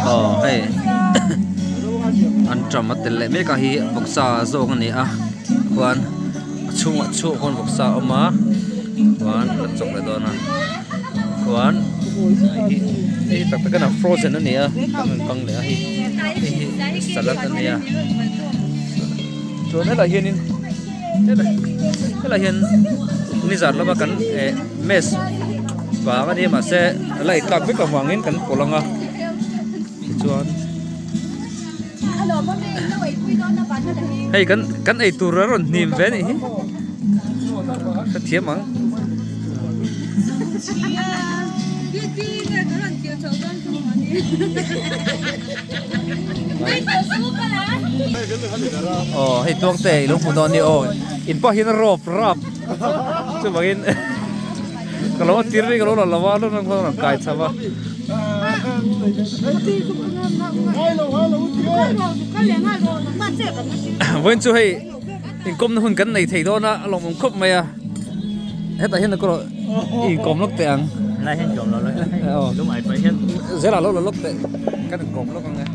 Aw hei anṭam a tel leh mek a hi vawksa zawk a ni a chuan a chhungah chhuak khawn vawksa a awm a chuan kan chawk leh dawn a chuan hei hi hei hi tak tak in a frozen a ni a kan rawn kang leh a hei hei hi salad a nia chuan helaiah hianin helai helaiah hian nizan lama kan eh mess vang a nia mahse a la intlak vek avangin kan pawlh ang a tichuan hei kan kan eitur a rawn hnim ve a nih hi hrethiam ang. Aw hei tuang te ilo hmu dawn a ni aw in pawh hian a rawp rap chuvangin ka lo tir ri ka lo la lo a lo rawn kai chho a. Vawiin chu hei inkawmna hun kan nei thei dawn a a lawmawm khawp mai a hetah hian erawh inkawm lawk teh ang. Zela lo la lawk teh kan inkawm lawk ang e.